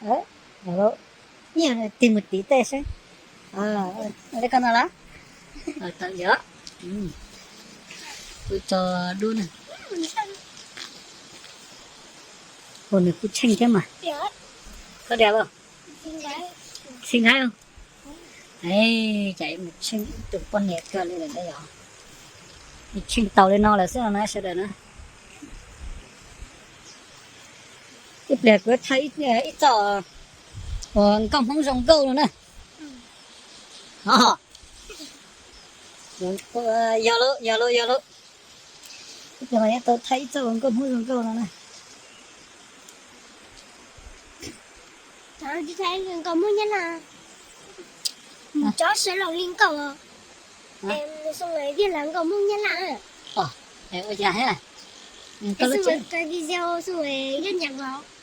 Tig mus tiv tej seb. Li koj no las. Tawm yog. Kuv tso dub na. Ua nws kuj tsheej thiab mas. Koj diam los? Xi nqaij. Ces mus tsheej tus poj niam kawg li lawm yog. Tsheej tau li no lawm xwb no na sawv daws na. Ib pliag kuv thaij ib txoj uas nkauj Hmoob zoo nkauj no na. Yog lawm, yog lawm, yog lawm. Ib pliag mas yuav tau thaij ib txoj uas nkauj Hmoob zoo nkauj no na. Nkauj Hmoob Nyab Laj, tsob sawv los li nkauj. Xoo viaj las nkauj Hmoob Nyab Laj. Ua cas? Video, video.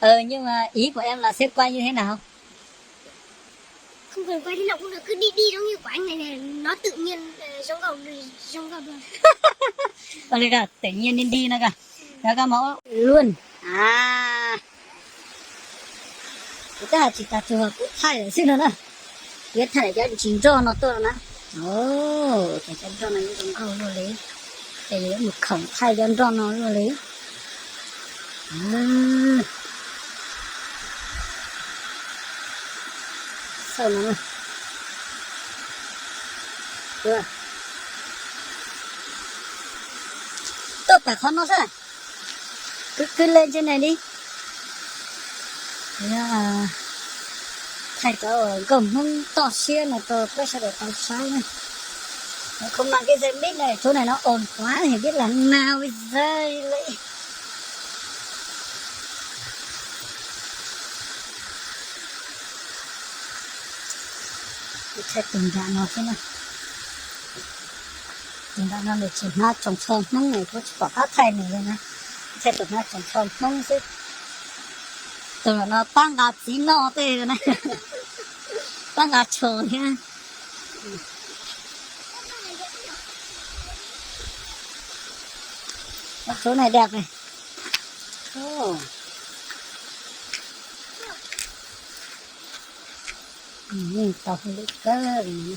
Nhưng mà ý của em là sẽ quay như thế nào? Không cần quay thế nào cũng được, cứ đi đi giống như của anh này này, nó tự nhiên, ờ, giống cậu, giống cậu luôn. Tự nhiên đi đi no koj. Koj mos luaj. Kuv twb hais tsis tas tsuas kuv thaij lawm xwb no na. Kuv yuav thaij cov ntsis nroj no tuaj na. Ces cov nroj no yeej zoo nkauj luaj li. Ces yuav mus khoom thaij cov nroj no luaj li. Xauj no. Tuaj pem qhov no xwb. Kwv kwv le ntsej neeg li. Thaij cov nkauj Hmoob toj siab no rau peb sawv daws tau saib na. Không mang cái dây mít này, chỗ này nó ồn quá thì biết là ngao cái dây lị. Thaij tus nram no xwb na. Tus nram no nws tsis hnab tsoos tsho Hmoob, kuv tsis pom qab thaij nws li na. Thaij tus hnab tsoos tsho Hmoob xwb. Tus no pab nqa txiv noj tej na. Pab nqa tsho thiab. Tus no dab. Yeej tau hauj lwm kawg li.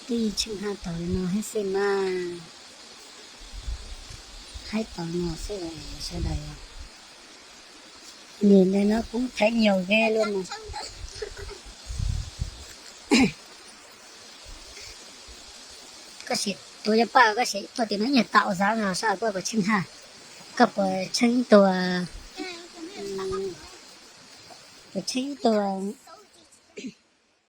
Twb yeej tsheej haj tau li no thiab xwb mas. Haib tau no xwb sawv daws. Nim no kuv thev nyuag ke luaj mas. Koj sim tua cov paj, koj sim tua tim no nyuag tau xav no sab koj puas tsheej haj, koj puas tsheej ib tug, puas tsheej ib tug